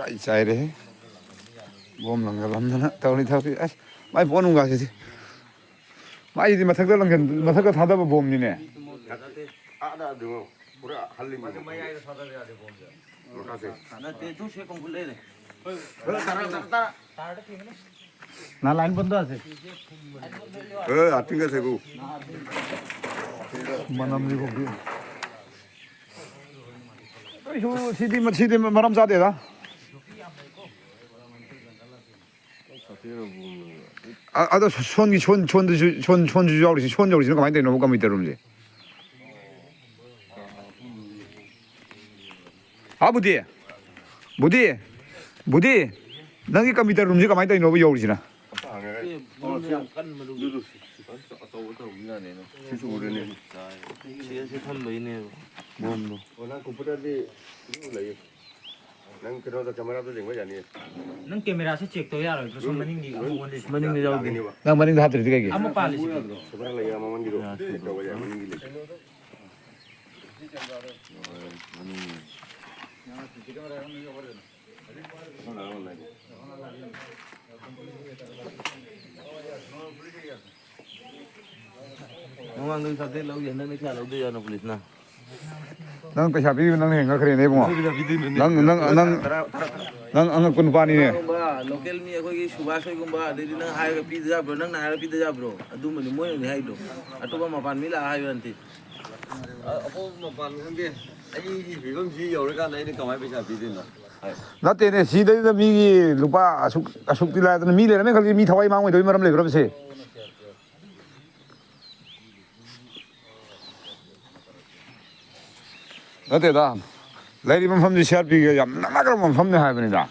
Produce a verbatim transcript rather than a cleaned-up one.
ꯑꯩ ꯆꯥꯏꯔꯦꯍꯦ꯫ ꯕꯣꯝ ꯂꯪꯒꯜꯂꯝꯗꯅ ꯇꯧꯔꯤ ꯊꯕꯛꯁꯤ꯫ ꯑꯁ, ꯃꯥꯏ ꯄꯣꯠ ꯅꯨꯡꯒꯥꯁꯤꯗꯤ꯫ ꯃꯥꯏꯁꯤꯗꯤ ꯃꯊꯛꯇ ꯂꯪꯒꯟ-, ꯃꯊꯛꯇ ꯊꯥꯗꯕ ꯕꯣꯝꯅꯤꯅꯦ꯫ ꯅꯠꯇꯦ, ꯑꯥꯗ ꯑꯗꯨ ꯄꯨꯔꯥ ꯍꯜꯂꯤꯃꯤ꯫ ꯃꯥꯁꯦ ꯃꯌꯥꯏꯗ ꯊꯥꯗꯕ ꯌꯥꯗꯦ ꯕꯣꯝꯁꯦ꯫ ꯃꯈꯥꯁꯦ꯫ ꯅꯠꯇꯦ, ꯑꯗꯨ ꯁꯦ ꯀꯣꯡꯀꯨꯠ ꯂꯩꯔꯦ꯫ ꯍꯣꯏ, ꯇꯔꯥ, ꯇꯔꯥ, ꯇꯔꯥ꯫ ꯇꯥꯔꯗꯤ ꯊꯤꯕꯅꯤ꯫ ꯅꯥ ꯂꯥꯏꯟ ꯕꯟꯗꯣ ꯑꯁꯦ꯫ ꯑꯦ, ꯑꯥꯇꯤꯡꯒ ꯁꯦꯒꯨ꯫ ꯃꯅꯝꯁꯤꯐꯥꯎꯗꯤ꯫ ꯑꯩꯁꯨ ꯁꯤꯗꯤ, ꯁꯤꯗꯤ ꯃꯔꯝ ꯆꯥꯗꯦꯗ꯫ ꯑ-, ꯑꯗꯣ ꯁꯣꯟꯒꯤ, ꯁꯣꯟ-, ꯁꯣꯟꯗꯁꯨ, ꯁꯣꯟ-, ꯁꯣꯟꯁꯨ ꯌꯥꯎꯔꯤꯁꯤ, ꯁꯣꯟ ꯌꯥꯎꯔꯤꯁꯤꯅ ꯀꯃꯥꯏꯅ ꯇꯧꯔꯤꯅꯣ ꯀꯝꯄ꯭ꯌꯨꯇꯔ ꯔꯨꯝꯁꯦ? ꯍꯥ, ꯕꯨꯗꯤ? ꯕꯨꯗꯤ? ꯕꯨꯗꯤ? ꯅꯪꯒꯤ ꯀꯝꯄ꯭ꯌꯨꯇꯔ ꯔꯨꯝꯁꯦ ꯀꯃꯥꯏꯅ ꯇꯧꯔꯤꯅꯣꯕ ꯌꯧꯔꯤꯁꯤꯅ? ꯁꯤ ꯊꯝꯕꯩꯅꯦꯕ ꯕꯣꯝꯗꯣ꯫ ꯑꯣ, ꯅꯪ ꯀꯝꯄ꯭ꯌꯨꯇꯔꯗꯤ ꯂꯩꯌꯦ꯫ ꯅꯪ ꯀꯩꯅꯣꯗ ꯀꯦꯃꯦꯔꯥꯗ ꯌꯦꯡꯕ ꯌꯥꯅꯤꯌꯦ꯫ ꯅꯪ ꯀꯦꯃꯦꯔꯥꯁꯦ ꯆꯦꯛ ꯇꯧ ꯌꯥꯔꯣꯏꯗ꯭ꯔꯣ? ꯁꯣꯝ ꯃꯅꯤꯡꯒꯤ ꯑꯃꯨꯛ ꯑꯣꯜꯂꯤꯁꯦ꯫ ꯃꯅꯤꯡꯗ ꯌꯥꯎꯗꯦ꯫ ꯂꯥꯛꯀꯅꯤꯕ꯫ ꯅꯪ ꯃꯅꯤꯡꯗ ꯍꯥꯞꯇ꯭ꯔꯗꯤ ꯀꯩꯒꯤ? ꯑꯃ ꯄꯥꯜꯂꯤꯁꯤꯗꯤ꯫ ꯁꯣꯝꯗ ꯂꯩꯌꯦ, ꯃꯃꯥꯡꯒꯤꯗꯣ꯫ ꯆꯦꯛ ꯇꯧꯕ ꯌꯥꯏ, ꯃꯅꯤꯡꯒꯤ ꯂꯩ꯫ ꯃꯃꯥꯡꯗ ꯆꯥꯇ꯭ꯔꯦꯠ ꯂꯧꯈꯤ, ꯍꯟꯗꯛꯅ ꯀꯌꯥ ꯂꯧꯗꯣꯏꯖꯥꯠꯅꯣ ꯄꯨꯂꯤꯁꯅ? ꯅꯪ ꯄꯩꯁꯥ ꯄꯤꯕ ꯅꯪꯅ ꯍꯦꯟꯒꯠꯈ꯭ꯔꯦꯅꯦ ꯏꯕꯨꯡꯉꯣ꯫ ꯄꯩꯁꯥ ꯄꯤꯗꯣꯏꯅꯣꯅꯦ꯫ ꯅꯪ, ꯅꯪ, ꯅꯪ, ꯇꯔꯥ, ꯇꯔꯥ, ꯇꯔꯥ꯫ ꯅꯪ ꯑꯉꯛꯄ ꯅꯨꯄꯥꯅꯤꯅꯦ꯫ ꯀꯅꯥꯒꯨꯝꯕ ꯂꯣꯀꯦꯜ ꯃꯤ ꯑꯩꯈꯣꯏꯒꯤ ꯁꯨꯕꯥꯁ ꯍꯣꯏꯒꯨꯝꯕ, ꯑꯗꯩꯗꯤ ꯅꯪ ꯍꯥꯏꯔꯒ ꯄꯤꯗ ꯌꯥꯕ꯭ꯔꯣ? ꯅꯪꯅ ꯍꯥꯏꯔꯒ ꯄꯤꯗ ꯌꯥꯕ꯭ꯔꯣ? ꯑꯗꯨꯝꯕꯅꯤ ꯃꯣꯏꯅꯅꯤ ꯍꯥꯏꯗꯣ꯫ ꯑꯇꯣꯞꯄ ꯃꯄꯥꯟ ꯃꯤ ꯂꯥꯛꯑ ꯍꯥꯏꯕ ꯅꯠꯇꯦ꯫ ꯑ-, ꯑꯇꯣꯞꯄ ꯃꯄꯥꯟ ꯈꯪꯗꯦ꯫ ꯑꯩꯒꯤ ꯐꯤꯕꯝꯁꯤ ꯌꯧꯔꯀꯥꯟꯗ ꯑꯩꯅ ꯀꯃꯥꯏꯅ ꯄꯩꯁꯥ ꯄꯤꯗꯣꯏꯅꯣ? ꯍꯥꯏ꯫ ꯅꯠꯇꯦꯅꯦ, ꯁꯤꯗꯩꯗ ꯃꯤꯒꯤ ꯂꯨꯄꯥ ꯑꯁꯨꯛ, ꯑꯁꯨꯛꯇꯤ ꯂꯥꯏꯗꯅ ꯃꯤ ꯂꯩꯔꯝꯃꯦ ꯈꯜꯂꯤ, ꯃꯤ ꯊꯋꯥꯏ ꯃꯥꯡꯉꯣꯏꯗꯕꯒꯤ ꯃꯔꯝ ꯂꯩꯕ꯭ꯔꯕ ꯁꯤ? ꯅꯠꯇꯦꯗ, ꯂꯩꯔꯤꯕ ꯃꯐꯝꯁꯤ ꯁꯤ ꯑꯥꯔ ꯄꯤꯒ ꯌꯥꯝ ꯅꯛꯅꯈ꯭ꯔꯕ ꯃꯐꯝꯅꯤ ꯍꯥꯏꯕꯅꯤꯗ꯫